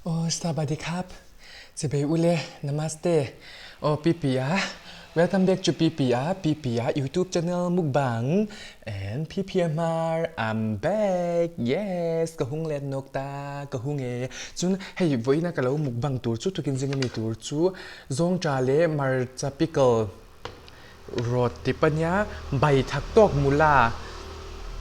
Aw Sabadi khap Chibei ule Namaste Aw Pipi a Welcome back to Pipi a Pipi a YouTube channel mukbang and Pipi Hmar I'm back yes ka hung let nok ta ka hung e chun hei voina ka lo mukbang tur chu tukin zinga mi tur chu zawngṭa leh marcha pickle Rawt ti pania bai thak tawk mula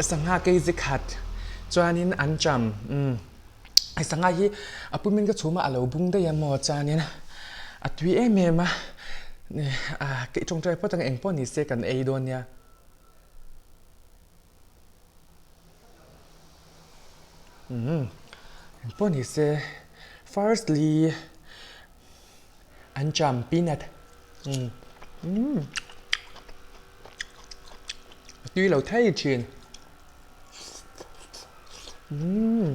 sangha kei zi khat chuanin an cham umm hei sangha hi a pumin ka chhum a a lo bung daih a maw chuanin a tui em em a ah keih tawngtai phawt ang eng pawh ni se kan ei dawn nia. Umm eng pawh ni se firstly. An cham peanut umm a tui lo thei thin umm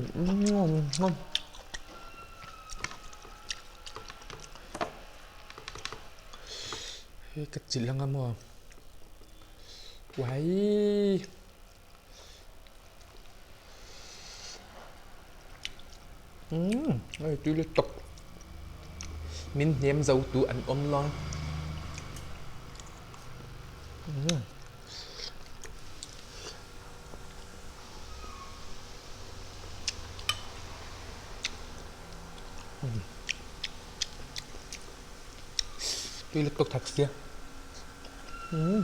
hei ka chilh anga maw uaii. Umm hei tui lutuk min hnem zo tu an awm lo umm tui lutuk thak sia umm.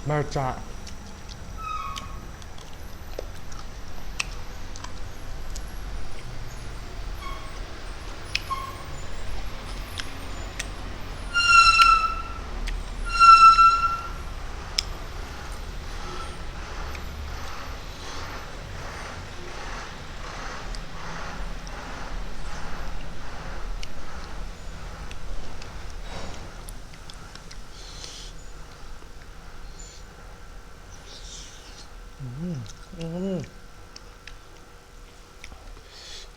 Hmarcha.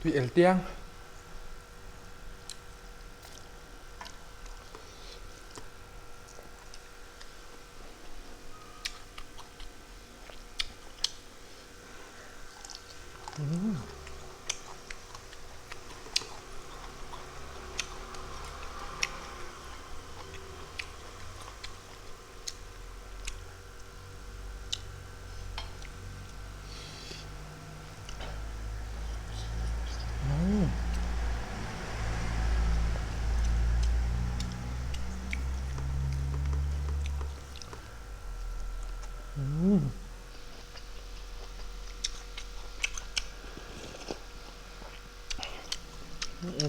Tui el tiang.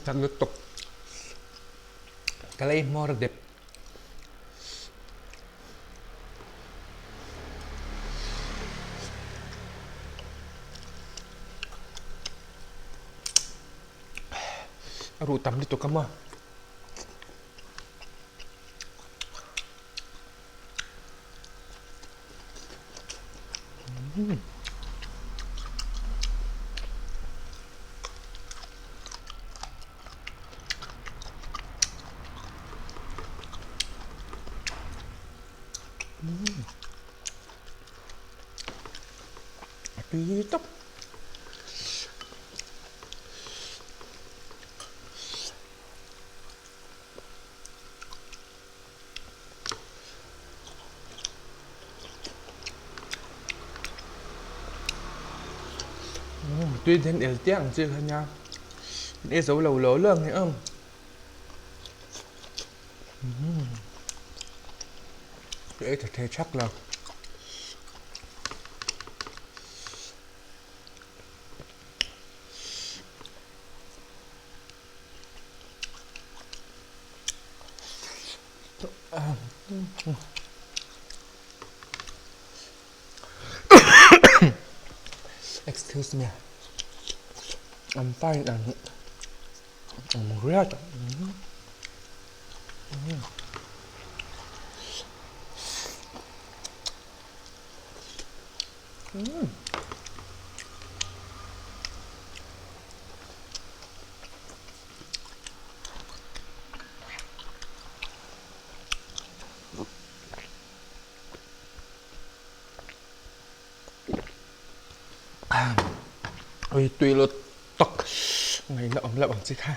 That lutuk ka lei hmawr dep. A ruh tam lutuk a maw. A tui tawp. Tui then el tiang ang chi kha nia an ei zo lo lo lo ang hi ang ka ei tha thei thak lo. Excuse me. I'm fine and I'm great. Mm. Mm. Mm. Awi tui lo tak ngaihna awm loh ang chi kha.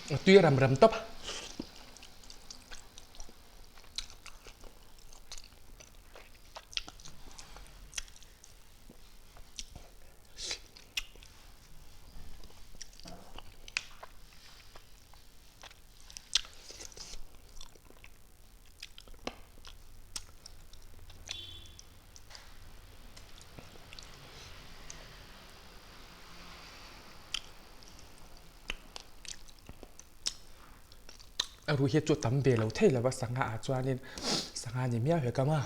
A tui ram ram tawp a. A ruih hi chu tam ve lo thei lo va sangha ah chuanin sangha ni miau hek ang a.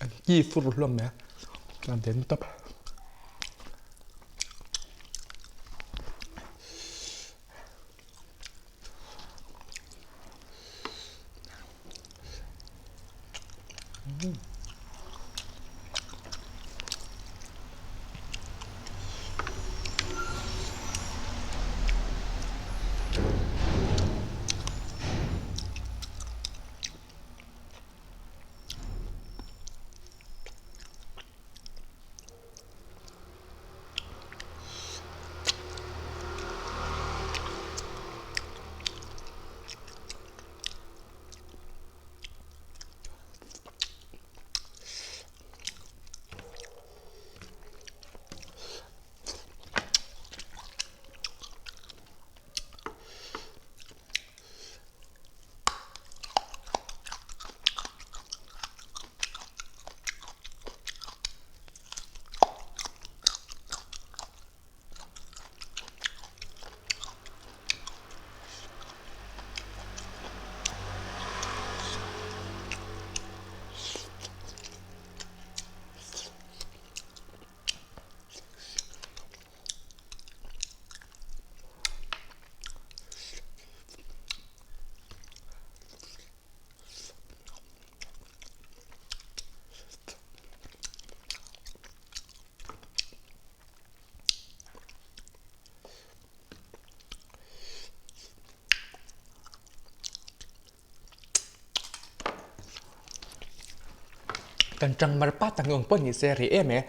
An ki fur hlawm mai a, a den tawp a. Kan ṭang mar pat ang eng pawh ni se reh em e.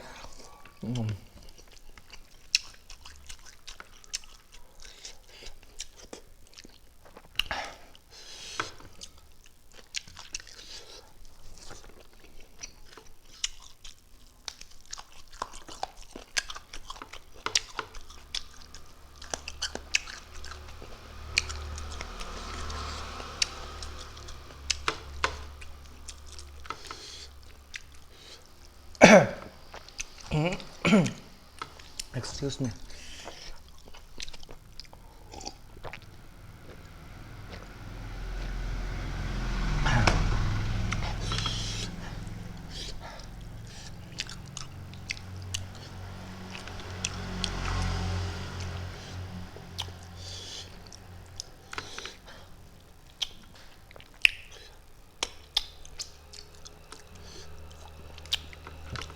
Excuse me.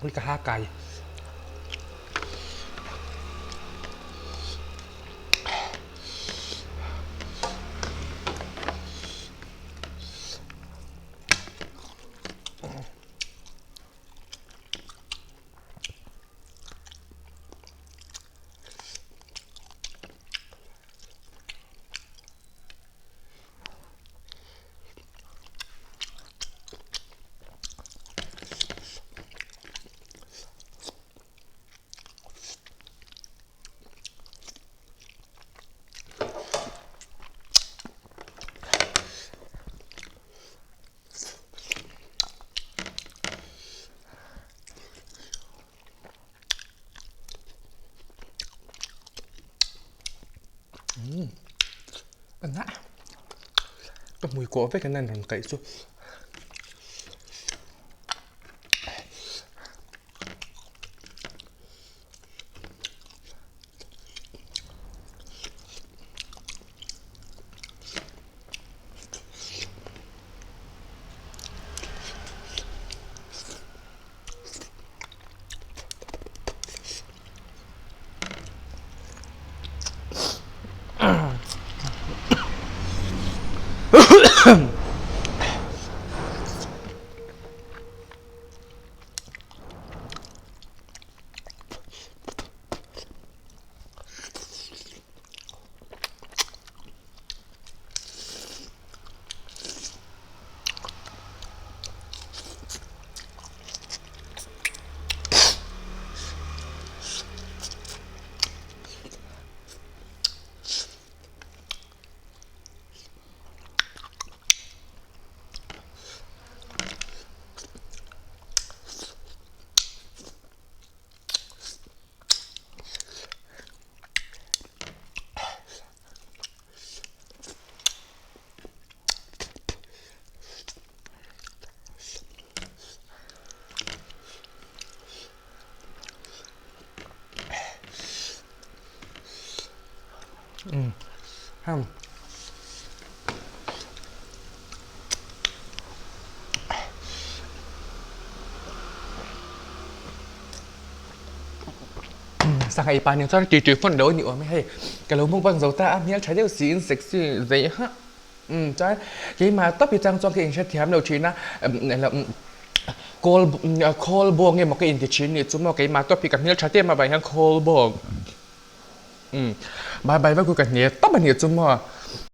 Ui ka ha kai. Ka hmui kawh vek an rawn kaih chu. Sangha i pa nen chuan tui tui fawn lo a ni awm e hei ka lo mukbang zo ta a hmel tha deuh siin sexy zei hah umm chuan keimah tawp hi chang chuan ka inhrethiam lo thin a kawl khawl bawng emaw ka inti thin nih chu maw keimah tawp hi ka hmel tha em avang hian khawl bawng umm bye bye vak chu ka hne tawp a nih chu maw.